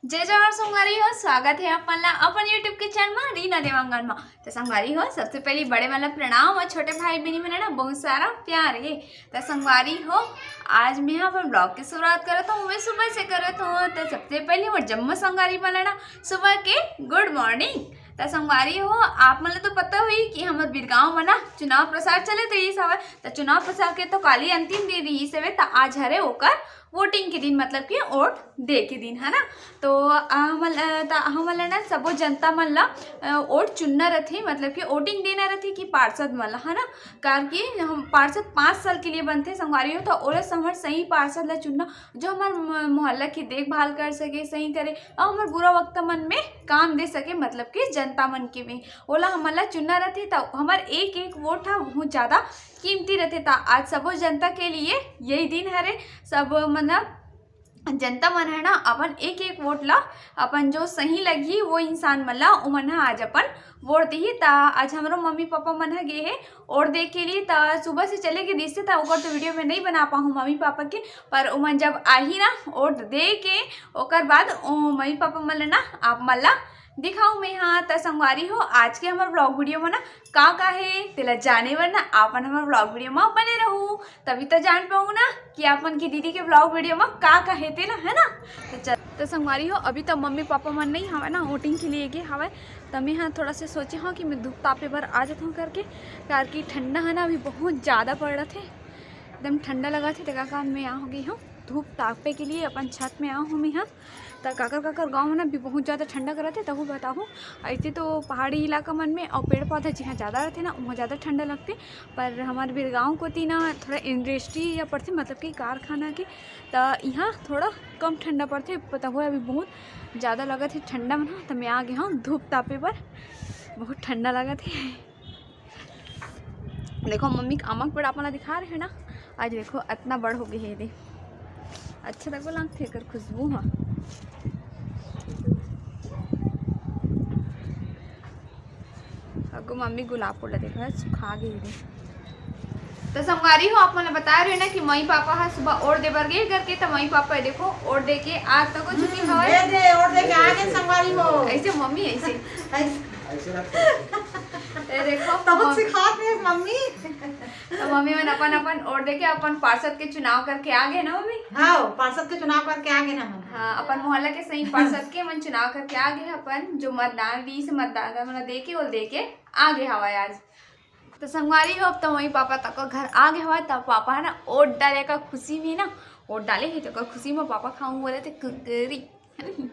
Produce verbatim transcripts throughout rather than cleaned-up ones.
जय जोहार संगवारी हो, स्वागत हे आप मन ला अपन YouTube के चैनल मा रीना देवांगन मा। त संगवारी हो, सबसे पहली बड़े मन ला प्रणाम और छोटे भाई बहिनी मन ला बहुत सारा प्यार हे। त संगवारी हो, आज मैं अपन ब्लॉग के शुरुआत करत हूँ, मैं सुबह से करत हूँ। त सबसे पहली मोर जम्मो संगवारी मन ला ना सुबह के गुड मॉर्निंग। त संगवारी हो, आप मन ला तो पता होही कि हमर बिरगांव मा ना चुनाव प्रचार चलत रहिस हवय। त चुनाव प्रचार के तो काली अंतिम दिन रहिस हवय, त आज हरे ओकर वोटिंग के दिन, मतलब कि वोट दे के दिन, है ना। तो हमन ल-, त हमन ला ना सबो जनता मन ला, अ, वोट चुनना रथे, मतलब कि वोटिंग देना रथे कि पार्षद मन ला, है ना। कारण कि हम पार्षद पाँच साल के लिए बनथे संगवारी हो, तो ओला हमर सही पार्षद ला चुनना, जो हमर म-, मोहल्ला की देखभाल कर सके, सही करे और हमर बुरा वक्त मन में काम दे सके, मतलब कि जनता मन के में ओला हमन ला चुनना रथे। त हमर एक एक वोट ह बहुत ज़्यादा कीमती रथे। त आज सबो जनता के लिए यही दिन हरे। सब मन ह, जनता मन है ना, अपन एक एक वोट ला, अपन जो सही लगही वो इंसान मन ला, उमन ह आज अपन वोट दिही। त आज हमरो मम्मी पापा मन ह गे हे वोट दे के लिए। त सुबह से चले गे दिसथे, त ओकर तो वीडियो में नहीं बना पाहूँ मम्मी पापा के, पर उमन जब आही ना वोट दे के, ओकर बाद ओ मम्मी पापा मन ला ना आप मन ला दिखाऊँ मैं। हाँ, त संगवारी हो, आज के हमर ब्लॉग वीडियो में ना का का हे, तेला जाने बर ना आप मन हमर ब्लॉग वीडियो में बने रहू, तभी तो जान पाऊ ना कि आप मन की दीदी के ब्लॉग वीडियो में का का हे तेला, है ना। तो चल, तो संगवारी हो, अभी तो मम्मी पापा मन नहीं हवय ना, वोटिंग के लिए गे हवय, त मैं हाँ थोड़ा से सोचे हूँ कि मैं धूप तापे बर आ जाता हूँ करके, कारण कि ठंडा है ना, अभी बहुत ज़्यादा पड़ रहा थे, एकदम ठंडा लगा थे, तेकर कारण मैं आ हो गई हूँ धूप तापे के लिए, अपन छत में आ हूँ मैं हाँ। त काकर काकर गाँव में ना अभी बहुत ज़्यादा ठंडा करत हे, तहू बताहूँ। ऐसे तो पहाड़ी इलाका मन में और पेड़ पौधा जिहाँ ज़्यादा रहते ना, वहाँ ज़्यादा ठंडा लगते, पर हमारे बिरगांव कोती ना थोड़ा इंडस्ट्री या पड़थे, मतलब कि कारखाना के, त यहाँ थोड़ा कम ठंडा पड़थे। पता हुआ अभी बहुत ज़्यादा लगत हे ठंडा मन ह, त मैं आ गए हूँ धूप तापे बर, बहुत ठंडा लगत हे। देखो मम्मी के आमा के पेड़ आप मन ला दिखा रहे हैं ना, आज देखो इतना बड़ हो गए हे दे। अच्छा तको लगथे एकर खुशबू ह। अगो मम्मी गुलाब फूल ला देखो, सुखा गए हे दे। तो संगवारी हो, आप मन ला बता रहे ना कि मई पापा हा सुबह ओढ़ दे बर गे करके, तो मई पापा देखो ओढ़ दे के आज तको झुकी हवय। दे दे, ओढ़ दे के आ गए संगवारी हो। ऐसे मम्मी ऐसे। ऐसे। ए देखो, तो मम- सिखात नहीं मम्मी। तो मम्मी मन अपन अपन ओढ़ दे के अपन पार्षद के चुनाव करके आ गए ना मम्मी? हाँ, पार्षद के चुनाव करके आ गए ना मम्मी। हाँ, अपन मोहल्ला के सही पार्षद के मन चुनाव करके आ गए, अपन जो मतदान रहिस हे, मतदाता मन ला दे के, ओला दे के आ गए हवय आज। तो संगवारी हो, अब तो मम्मी पापा तको घर आ गए हवय, तब पापा है ना ओट डाले का खुशी में ना, ओट डाले हे तो का खुशी में पापा खाऊं बोले थे कुकरी, है ना?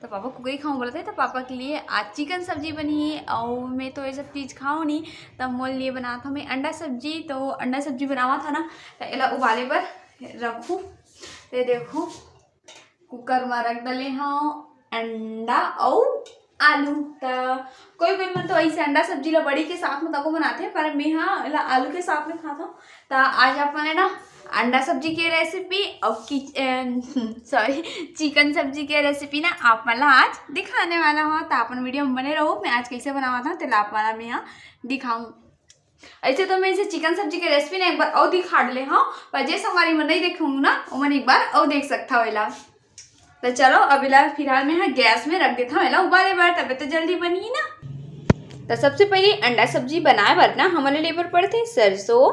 तो पापा कुकरी खाऊं बोले थे, तो पापा के लिए आज चिकन सब्जी बनी है, और मैं तो ये सब चीज़ खाऊं नहीं, तब मोर लिए बना था मैं अंडा सब्जी। तो अंडा सब्जी बनावा था ना, तो एला उबाले बर रखूं। तो ये देखो, कुकर में रख डाले हव अंडा अउ आलू। त कोई कोई मन तो ऐसे अंडा सब्जी ला बड़ी के साथ में तको बनाथे, पर मैं हा एला आलू के साथ में खाथव। त आज आप मन ला ना अंडा सब्जी के रेसिपी अउ कि-, अ, सॉरी, चिकन सब्जी के रेसिपी ना आप मन ला आज दिखाने वाला हव। त अपन वीडियो में बने रहू, मैं आज कैसे बनावत हव तेला आप मन ला मैं हा दिखाऊं। ऐसे तो मैं इसे चिकन सब्जी के रेसिपी ना एक बार अउ दिखा डले हव, पर जे संगवारी मन नहीं देखे हूँ ना, ओमन एक बार अउ देख सकता हो एला। तो चलो, अब एला फिलहाल मैं हा गैस में रख देता हूँ एला उबाले बर, तबे तो जल्दी बनही ना। तो सबसे पहले अंडा सब्जी बनाए बर ना हमन ला ले बर पड़थे सरसों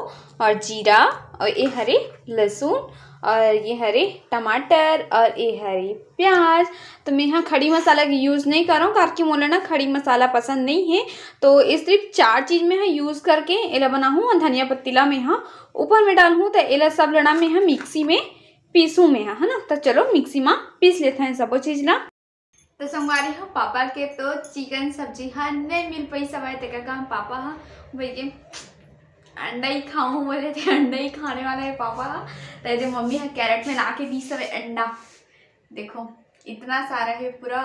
और जीरा और ये हरे लहसुन और ये हरे टमाटर और ये हरे प्याज। तो मैं हा खड़ी मसाला के यूज़ नहीं करव, काबर कि मोला ना खड़ी मसाला पसंद नहीं है। तो ये सिर्फ चार चीज़ मैं हा यूज़ करके एला बनाहूँ। और धनिया पत्ती ला मैं हा ऊपर में डालहूँ। तो एला सब ला ना मैं हा मिक्सी में पीसूँ मैं हा, है ना। तो चलो मिक्सी में पीस लेते हैं सबो चीज़ ला। तो संगवारी हो, पापा के तो चिकन सब्जी हा नहीं मिल पाइस हवय, तेकर कारण पापा हा भैया अंडा ही खाऊं बोले थे, अंडा ही खाने वाला है पापा हा। तो ये दे मम्मी हा कैरेट में ला के दीस हवय अंडा, देखो इतना सारा है पूरा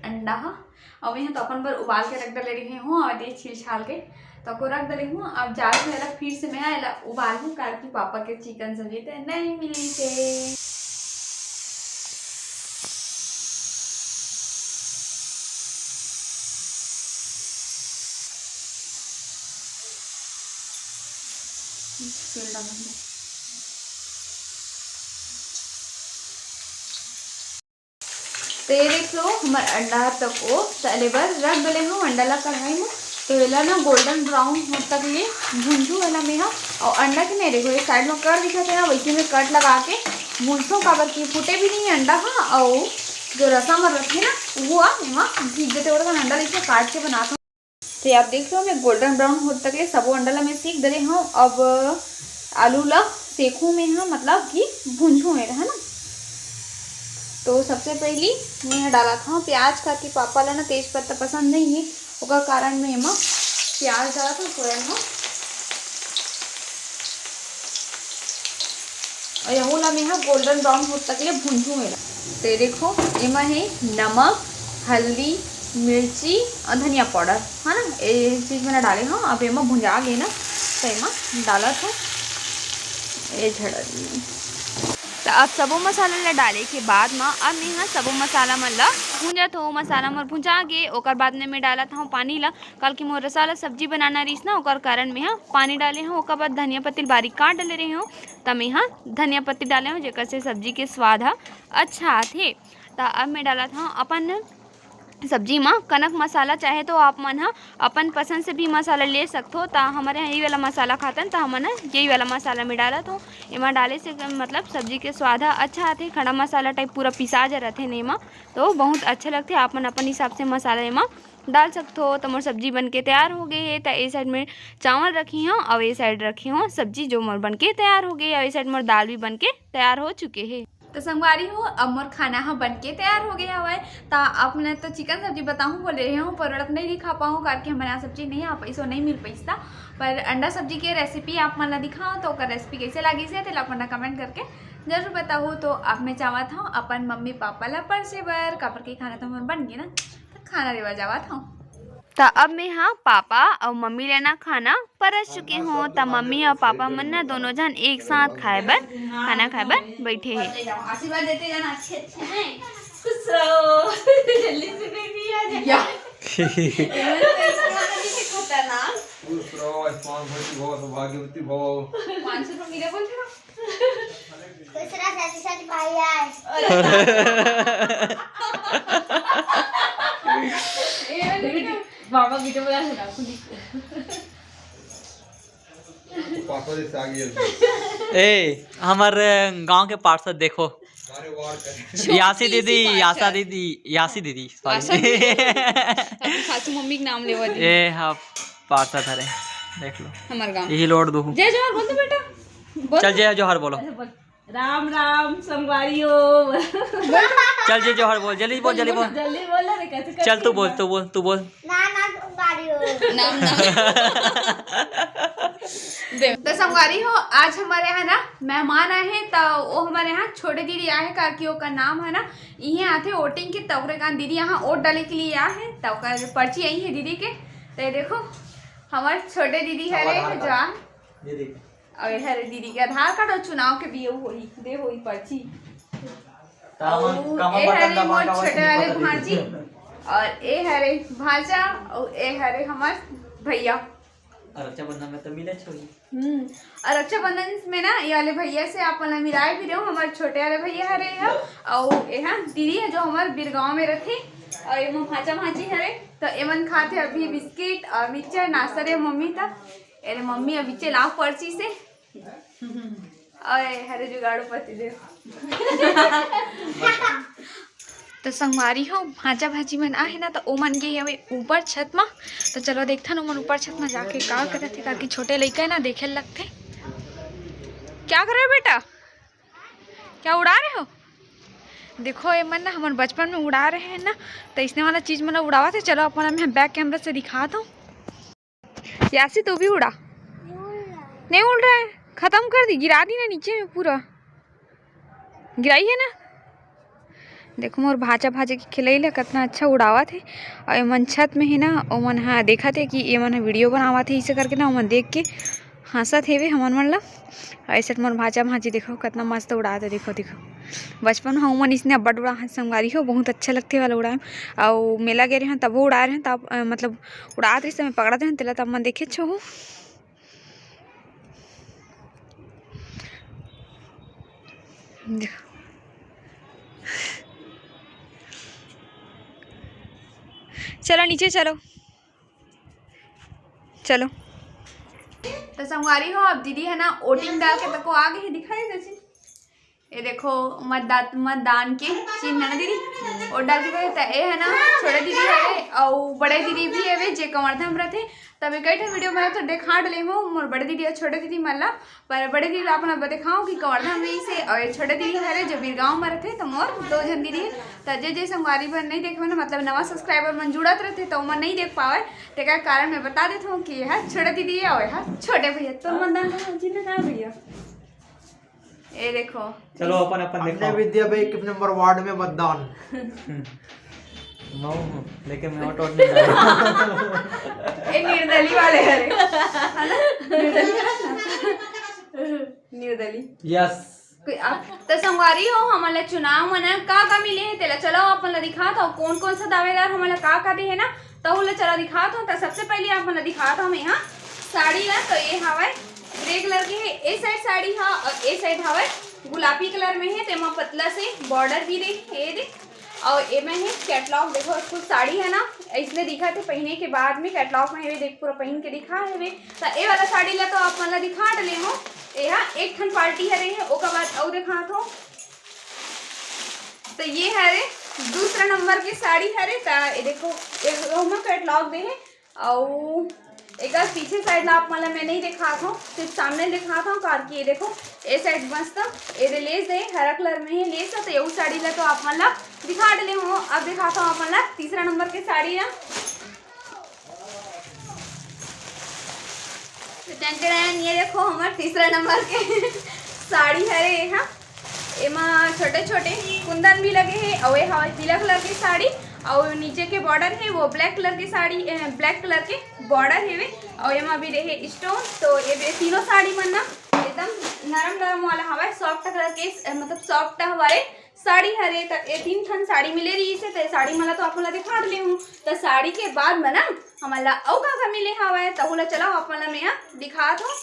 अंडा हा। अउ मैं तो अपन बर उबाल के रख डले रहे हूँ और ये छील छाल के तो को रख डले हूँ। अब जात में एला फिर से मैं एला उबाल हूँ, काबर कि पापा के चिकन सब्जी तो नहीं मिली थे। तेल डालूंगी। तो ये देख लो, हमर अंडा तक ओ तले बर रख डले हूँ अंडा ला कढ़ाई में। तो एला ना गोल्डन ब्राउन हो तक ले भूंजू एला मेहा। और अंडा के नहीं देखो, ये साइड में कट दिखत है ना, वैसे में कट लगा के भूंजो, काबर कि फूटे भी नहीं अंडा हा। और जो रसा में रखे ना, वो आ एमा भीग देते, और अंडा लेके काट के बनाता। तो ये आप देख लो, मैं गोल्डन ब्राउन होत तक ले सबो अंडा ला मैं सेक डरे हूँ। अब आलू ला सेकूँ मैं हा, मतलब कि भूंजूँ मैं, है ना। तो सबसे पहली मैं हा डालत हूँ प्याज, काबर कि पापा ला ना तेज पत्ता पसंद नहीं है, ओकर कारण मैं एमा प्याज डालत हूँ थोड़ा सा। और यहू ला मैं हा गोल्डन ब्राउन होत तक ले भूंजूँ एला। तो ये देखो, एमा है नमक, हल्दी, मिर्ची और धनिया पाउडर, है ना, ये चीज मैंने डाले हूँ। अब एमा भुंजा गे ना, तो एमा डालत हूँ ये झड़ा। तो अब सबो मसाला ला डाले के बाद म अब मैं हा सबो मसाला मन ला भूंजत हूँ। मसाला मन भुंजा गे, ओकर बाद में मैं डालत हूँ पानी ला। काबर कि मोर रसा ला सब्जी बनाना रहिस ना, ओकर कारण मैं हा पानी डाले हूँ। ओकर बाद धनिया पत्ती बारीक काट डले रहे हूँ, त मैं हा धनिया पत्ती डाले हूँ, जेकर से सब्जी के स्वाद हा अच्छा आथे। त अब मैं डालत हूँ अपन सब्जी म कनक मसाला, चाहे तो आप मन ह अपन पसंद से भी मसाला ले सकथो। त हमर यहाँ यही वाला मसाला खातन, त हमन ह यही वाला मसाला में डालत हो। एमा डाले से मतलब सब्जी के स्वाद ह अच्छा आथे। खड़ा मसाला टाइप पूरा पिसा जा रथे ने एमा, तो बहुत अच्छा लगथे। आप मन अपन हिसाब से मसाला एमा डाल सकथो। त मोर सब्जी बन के तैयार हो गए हे। त ए साइड में चावल रखी हूँ और ए साइड रखी हूँ सब्जी, जो मोर बन के तैयार हो गए, और ए साइड मोर दाल भी बन के तैयार हो चुके हे। तो संगवारी हो, अब मोर खाना ह बन के तैयार हो गया हवय। त आप मन तो चिकन सब्जी बताहूँ बोले रहे हूँ, पर ओला तो नहीं दिखा पाऊँ, काबर कि हमर यहाँ सब्जी नहीं आ पाइस, वो नहीं मिल पाइस था। पर अंडा सब्जी के रेसिपी आप मन ला दिखाऊँ, तो ओकर रेसिपी कैसे लागिस हे, तेला आप मन ला कमेंट करके जरूर बताहू। तो अब मैं जावत हूँ अपन मम्मी पापा ला परसे बर, काबर के खाना तो मोर बन गे ना, तो खाना देवा जावत हूँ। त अब मैं हा पापा अउ मम्मी ला ना खाना परस चुके हूँ। त मम्मी अउ पापा मन ना दोनों झन एक साथ खाए बर, खाना खाए बर बैठे हे। आशीर्वाद देते जाना, अच्छे अच्छे हैं, खुश रहो। जल्दी से बेबी आ जाए। या। ये तो इसको आने की खतरनाक। खुश रहो, आयुष्मान भवती भव, सौभाग्यवती भव। पाँच सौ रुपये मिले बोल रहे हो? खुश रह, सच सच भाई आए। बाबा वीडियो बना रहे हैं, आपको दिख- पापा जैसे आ गए। ए, हमर गांव के पार्षद देखो। अरे वाह। यासी दीदी, यासा दीदी, यासी दीदी, सॉरी। आशा दीदी। अभी सासू मम्मी के नाम लेवा दी। ए, हाँ, पार्षद हरे, देख लो। हमर गांव। यही लोड दू। जय जोहार बोल दो बेटा। बोल। चल, जय जोहार बोलो। राम राम संगवारी हो। चल, जय जोहार बोल, जल्दी बोल, जल्दी बोल। जल्दी बोल रे, कैसे चल, तू बोल, तू बोल, तू बोल। ना, ना, संगवारी हो। नाम, नाम। तो संगवारी हो, आज हमारे यहाँ ना मेहमान आए हैं, तो वो हमारे यहाँ छोटे दीदी आए हैं, काबर कि ओकर नाम है ना, इहे आथे वोटिंग के, तो ओकरे कारण दीदी यहाँ वोट डाले के लिए आए हैं, तो ओकर पर्ची आई है दीदी के। तो ये देखो, हमारे छोटे दीदी है रे, जो आ ये देखो। अउ ए हरे दीदी के आधार कार्ड अउ चुनाव के भी होही, दे होही पर्ची। अउ ए हरे मोर छोटे वाले भांजी, अउ ए हरे भांजा, अउ ए हरे हमर भैया। अउ रक्षाबंधन में तो मिले छोही। हम्म, अउ रक्षाबंधन में ना ये वाले भैया से आप मन ला मिलाए भी रहो, हमर छोटे वाले भैया हरे ह, अउ ए हा दीदी है जो हमर बिरगांव में रथे, अउ ए मोर भांचा भांजी हरे, तो एमन खाथे अभी बिस्किट अउ मिक्सचर नाश्ता रे मम्मी त। अरे मम्मी अभी चलाओ पर्ची से। ओए, हरे जुगाड़ू पति देव। तो संगवारी हो, भांचा भांची मन आहे ना, तो ओमन गे हवे ऊपर छत मा। तो चलो देखथन ओमन ऊपर छत मा जाके का करत हे, काबर कि छोटे लइका है ना, देखे लगथे। क्या कर रहे हो बेटा? क्या उड़ा रहे हो? देखो, ये मन ना हमर बचपन में उड़ा रहे हैं ना, तो इसने वाला चीज मन उड़ावत हे। चलो अपन मैं बैक कैमरा से दिखात हूँ। यासी, तू भी उड़ा। नहीं उड़ रहा है, खत्म कर दी, गिरा दी ना नीचे में पूरा। गिराई है ना। देखो मोर भांचा भांची के खिलई ला कितना अच्छा उड़ावत हे। अउ एमन छत में हे ना, ओमन हा देखत हे कि एमन हा वीडियो बनावत हे, इसे करके ना ओमन देख के हंसत हेवे हमन मन ला। ऐसे मोर भांचा भांची देखो कितना मस्त उड़ात हे, देखो, देखो। बचपन में हमन इसने अब्बड़ उड़ाए हन संगवारी हो, बहुत अच्छा लगथे वाला उड़ाए। अउ मेला गे रहेन तबो उड़ाए रहेन, तब, अ, मतलब उड़ात रहिस, मैं पकड़त रहेन तेला, तब मन देखे छो। देखो। चलो नीचे चलो, चलो। तो संगवारी हो, अब दीदी है ना वोटिंग डाल के तको आ गई है, दिखाई दे। ये देखो मतदात मतदान के चिन्ह है ना दीदी, वोट डाल के गए। तो ये है ना छोटे दीदी है और बड़े दीदी भी है वे जे कवर्धा में रहते। तब कई ठन वीडियो में तो दिखा डले हूँ, मोर बड़े दीदी और छोटे दीदी मन ला। पर बड़े दीदी ला अपन अब दिखाओ कि कवर्धा में से, और ये छोटे दीदी हरे जो बीरगांव में रहते, तो मोर दो झन दीदी है। तो जे जे संगवारी बन नहीं देखे ना, मतलब नवा सब्सक्राइबर मन जुड़त रहते तो मन नहीं देख पावे, तेकर कारण मैं बता देता हूँ कि यह छोटे दीदी है और यह छोटे भैया। तो मन दान जी ने कहा भैया, ये देखो। चलो अपन अपन हमने देखो। विद्या भाई कितने नंबर वार्ड में मतदान? नौ हूँ, लेकिन मैं वोट वोट नहीं डाला। ये निर्दली वाले हैं रे। है ना? निर्दली है ना? निर्दली। यस। कोई आप तो संगवारी हो, हमन ला चुनाव में ना का का मिले है, तेला चलो अपन ला दिखात हो, कौन कौन सा दावेदार हमन ला का का दे है ना, तहू ला चलो दिखात हो। तो सबसे पहले आप मन ला दिखात हो मैं यहाँ साड़ी ला। तो ये हवाए ग्रे कलर के है, ए साइड साड़ी हा और ए साइड हवाए गुलाबी कलर में है। तेमा पतला से बॉर्डर भी दे, ये दे। और एमे है कैटलॉग, देखो कुछ साड़ी है ना, इसने दिखा थे पहने के बाद में कैटलॉग में है, देख पूरा पहन के दिखा है वे। तो ये वाला साड़ी ला तो आप मन ला दिखा डले हो। ये हा एक ठन पार्टी हरे है, ओकर बाद अउ दिखात हो। तो ये हरे दूसरा नंबर के साड़ी हरे। तो ये देखो, एक ओमा कैटलॉग दे है, अउ एकर पीछे साइड ला आप मन ला मैं नहीं दिखात हूँ, सिर्फ सामने दिखात हूँ। कार की ये देखो, ए साइड मस्त ये दे लेस है, हरा कलर में है लेस है। तो यहू साड़ी ला तो आप मन ला दिखा डले हूँ। अब दिखात हूँ आप मन ला तीसरा नंबर के साड़ी ला। तो टन टन, ये देखो हमर तीसरा नंबर के साड़ी हरे ये हा। एमा छोटे छोटे कुंदन भी लगे हे, अउ ये हवय पीला कलर के साड़ी, अउ नीचे के बॉर्डर हे वो ब्लैक कलर के साड़ी, अ, ब्लैक कलर के बॉर्डर हेवे, अउ एमा भी रहे स्टोन। तो ये बे-, तीनों साड़ी मन ना एकदम नरम नरम वाला हवय, सॉफ्ट कलर के, अ, मतलब सॉफ्ट हवय साड़ी हरे। त ये तीन ठन साड़ी मिले रहिस हे, त ये साड़ी मन ला तो आप मन ला दिखा डले हूँ। त साड़ी के बाद में ना हमन ला अउ का का मिले हवय, तहू ला चलो आप मन ला मैं ह दिखात हूँ।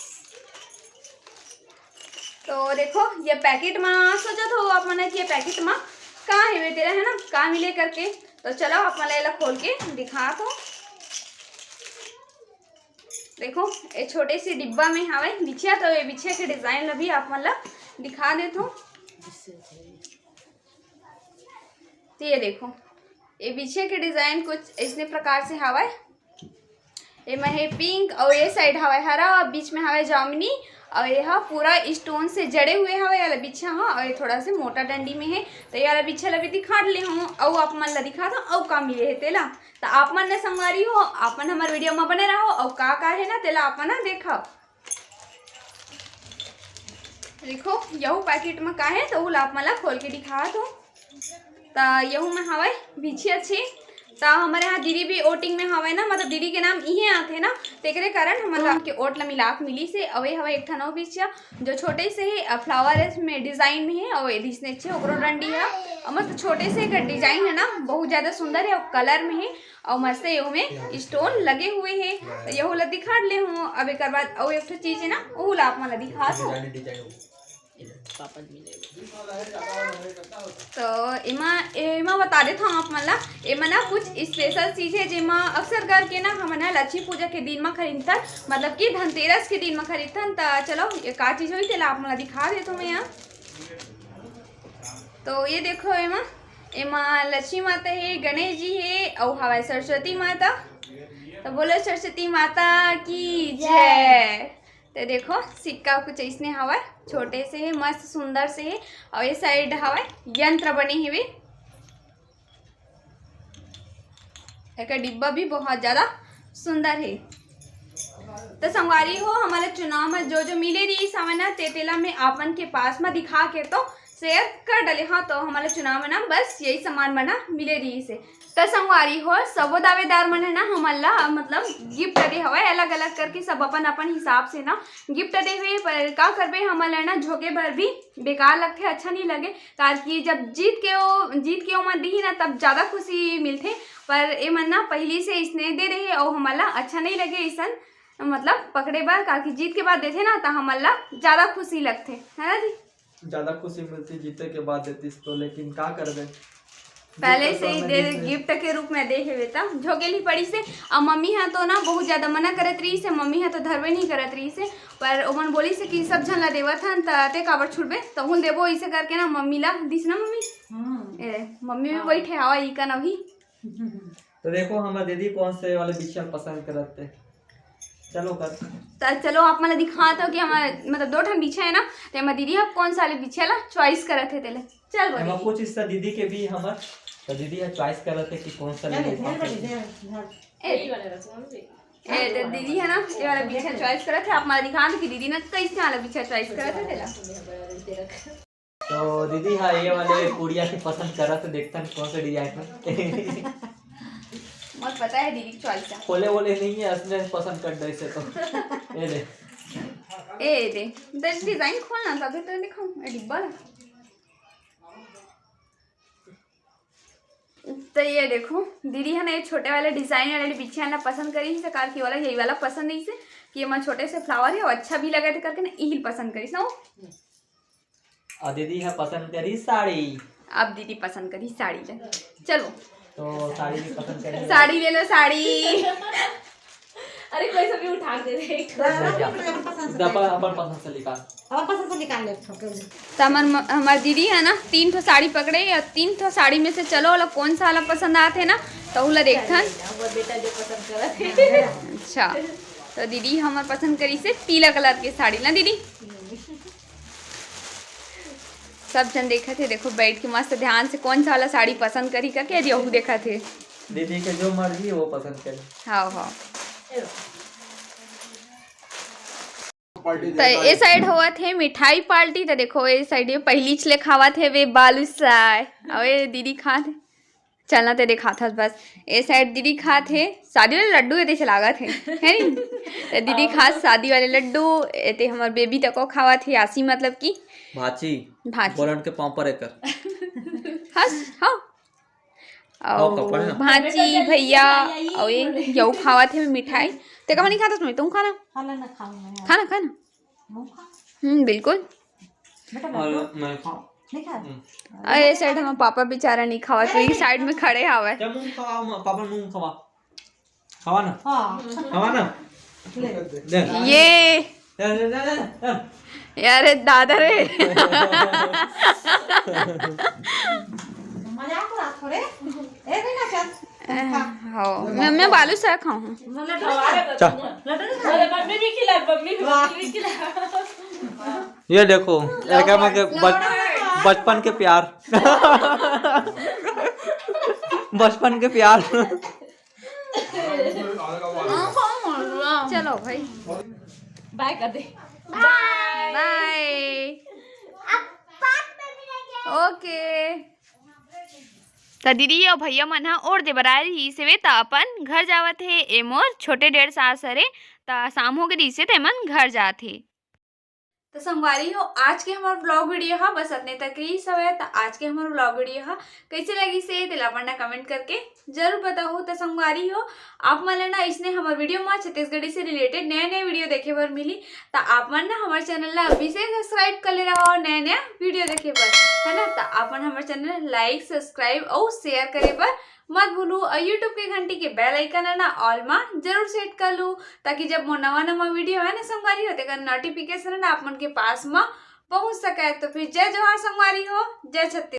तो देखो, ये पैकेट मा सोचत हो आप मन कि ये पैकेट मा का हेवे तेला, है ना, का मिले करके। तो चलो आप मन ला एला खोल के दिखात हो। देखो, ये छोटे से डिब्बा में हवय बिछिया, तो ये बिछिया के डिजाइन ला भी आप मन ला दिखा देत हो। तो ये देखो, ये बिछिया के डिजाइन कुछ इसने प्रकार से हवय। एमा हे पिंक अउ ये साइड हवय हरा, बीच में हवय जामुनी, अउ ये ह पूरा स्टोन से जड़े हुए हवय ये वाला बिछिया ह, अउ ये थोड़ा से मोटा डंडी में हे। तो ये वाला बिछिया ला भी दिखा डले हूँ, अउ आप मन ला दिखात हूँ अउ का मिले हे तेला। तो आप मन ने संगवारी हो, आप मन हमर वीडियो में बने रहो, अउ का का हे ना तेला आप मन ह देखव। देखो, यहू पैकेट में का हे, तो ला आप मन ला खोल के दिखात हूँ। त यहू में हवय बिछिया छे। त हमर यहाँ दीदी भी वोटिंग में हवय ना, मतलब दीदी के नाम इहे आथे ना, तेकरे कारण हमन ला के वोट ला मिलाप मिली से। अउ ये हवय एक ठन अउ बिछिया, जो छोटे से ही, अ, फ्लावर में डिजाइन में हे, अउ ये दिसने छे ओकरो डंडी हे, अउ मस्त छोटे से एकर डिजाइन हे ना, बहुत ज्यादा सुंदर हे, अउ कलर में हे, अउ मस्त एहू में स्टोन लगे हुए हे। त यहू ला दिखा डले हूँ। अब एकर बाद अउ एक ठो चीज हे ना, ओहू ला आप मन ला दिखात हूँ। तो एमा, एमा बता देत हूँ आप मन ला, एमा ना कुछ स्पेशल चीज हे, जेमा अक्सर करके ना हमन ह लक्ष्मी पूजा के दिन म खरीदथन, मतलब कि धनतेरस के दिन म खरीदथन। त चलो, ये का चीज होही, तेला आप मन ला दिखा देत हूँ मैं यहाँ। तो ये देखो, एमा, एमा लक्ष्मी माता हे, गणेश जी हे, अउ हवय सरस्वती माता। तो बोलो सरस्वती माता की जय। तो देखो, सिक्का कुछ इसने हवय, छोटे से हे, मस्त सुंदर से हे, अउ ये साइड हवय यंत्र बने हेवे। एकर डिब्बा भी बहुत ज्यादा सुंदर हे। तो संगवारी हो, हमन ला चुनाव में जो जो मिले रहिस हवय ना, ते तेला मैं आप मन के पास में दिखा के तो शेयर कर डले हव। तो हमन ला चुनाव में ना बस यही सामान मन ह मिले रहिस हे। त संगवारी हो, सबो दावेदार मन हे ना हमन ला, मतलब, गिफ्ट दे हवय अलग-अलग करके, सब अपन-अपन हिसाब से ना गिफ्ट दे हुए। पर का करबे, हमन ला ना झोंके भर भी बेकार लगथे, अच्छा नहीं लगे, काबर कि जब जीत के ओ, जीत के ओमन दिही ना, तब ज्यादा खुशी मिलथे। पर ए मन ना पहिली से इसने दे रहे, अउ हमन ला अच्छा नहीं लगे इसन, मतलब, पकड़े बर, काबर कि जीत के बाद देथे ना, त हमन ला ज्यादा खुशी लगथे, है ना जी? ज्यादा खुशी मिलती जीते के बाद देतिस तो, लेकिन का करबे, पहले से ही दे, गिफ्ट के रूप में दे हेवे त झोकेली पड़ी से। अब मम्मी हा तो ना बहुत ज्यादा मना करत रही से, मम्मी हा तो धरबे नहीं करत रही से, पर ओमन बोली से कि सब झन ला देवत हन त ते काबर छुड़बे, तहुन देबो, इसे करके ना मम्मी ला दिस ना मम्मी। ए, मम्मी भी बैठे हवा ई कन अभी। तो देखो हमार दीदी कौन से वाले बिछिया पसंद करत हे। चलो कर। त चलो आप मन ला दिखात हो कि हमार मतलब दो ठन बिछिया है ना, तो एमा दीदी ह कौन सा वाले बिछिया ला चॉइस करत हे तेले। चल बोल एमा दीदी। कुछ हिस्सा दीदी के भी हमर, तो दीदी ह चॉइस करत हे कि कौन सा ले ले, ले। ए, ए, तो दीदी है ना, ये वाला बिछिया चॉइस करत हे। आप मन ला दिखात हो कि दीदी ना कैसे वाला बिछिया चॉइस करत हे तेला। तो दीदी हा ये वाले कुड़िया के पसंद करत हे, देखथन कौन से डिजाइन में। मोर पता है दीदी के चॉइस है। खोले वोले नहीं है, असने पसंद कर दे इसे तो। ये ले। ए दे, दे डिजाइन खोलना, तभी तो दिखाऊं, ए डिब्बा ला। तो ये देखो, दीदी है ना, ये छोटे वाले डिजाइन वाले बिछिया ना पसंद करी से, कार की वाला यही वाला पसंद नहीं से कि एमा छोटे से फ्लावर है और अच्छा भी लगे थे करके ना, यही पसंद करी से ना वो। और दीदी है पसंद करी साड़ी। अब दीदी पसंद करी साड़ी ले। चलो। तो साड़ी भी पसंद करी। साड़ी ले लो, साड़ी। अरे कोई सा भी उठा के दे दे। दबा अपन पसंद से निकाल। अपन पसंद से निकाल ले, ठोके ले। तो हमर म-, हमर दीदी है ना, तीन ठो साड़ी पकड़े और तीन ठो साड़ी में से चलो वाला कौन सा वाला पसंद आते ना, तो उला देखथन। वो बेटा जो पसंद करत है। अच्छा, तो दीदी हमर पसंद करी से पीला कलर के साड़ी ना दीदी। सब जन देखत हे, देखो बैठ के मस्त ध्यान से कौन सा वाला साड़ी पसंद करी करके, यदि ओहू देखत हे। दीदी के जो मर्जी वो पसंद करे। हाँ, हाँ। तो ए साइड होवत हे मिठाई पार्टी, तो देखो ए साइड ये पहली चले खावत हे वे बालूशाह, और ये दीदी खात हे। चलना ते दिखात हस बस। ए साइड दीदी खात हे शादी वाले लड्डू, एते से लागत हे, है नी? ते दीदी खात शादी वाले लड्डू, एते हमर बेबी तको खावत हे, आसी मतलब कि भांची। भांची। बोलन के पाँव पर एकर। हस, हाँ। हाँ, और कपड़ा है ना। भांची, भैया, और ये यऊ खावत हे मिठाई। ते कहाँ नहीं खात हस? मैं तुम खाना। खाना ना खाऊं मैं। खाना, खाना। हम्म, बिल्कुल। बेटा, और बैठो। मैं खाऊं? नहीं खा? हम्म। अरे, ए साइड हमर पापा बेचारा नहीं खावत, तो ई साइड में खड़े हावय। क्या मुंह खवा, म-, पापा मुंह खवा। खवा ना। हाँ। खवा ना। ले। दे। ये। दे, दे, दे, दे, दे। यार, दादा रे। मजाक उड़ा थोड़े। ए, बेटा, चल। हो, मैं, मैं बालूशाह खाऊं। चल। मम्मी भी खिला, मम्मी भी, वाह। मम्मी भी खिला। ये देखो, एक है के बच-, बचपन के प्यार। बचपन के प्यार। चलो भाई। बाय कर दे। बाय। बाय। ओके। त दीदी अउ भैया मन ह ओढ़ दे बर आए रहिस हवे, त अपन घर जावत हे। ए मोर छोटे डेढ़ सास हरे, त शाम हो गे रहिस हे, त एमन घर जात हे। त संगवारी हो, आज के हमर vlog video ह बस अतने तक रहिस हवय। त आज के हमर vlog video ह कइसे लगिस हे, तेला अपन ना comment करके जरूर बताहू। त संगवारी हो, आप मन ल ना अइसने हमर video म छत्तीसगढ़ी से related नया-नया video देखे बर मिली। त आप मन ना हमर channel ला अभी से subscribe कर ले रहो नया-नया video देखे बर, है ना? त आप मन हमर channel like, subscribe अउ share करे बर मत भूलू। अउ YouTube के घंटी के bell icon है ना all मा जरूर set कर लू, ताकि जब मोर नवा-नवा video है ना संगवारी हो, तेकर notification है ना आप मन के पास मा पहुंच सके। तो फिर जय जोहार संगवारी हो, जय छत्तीसगढ़।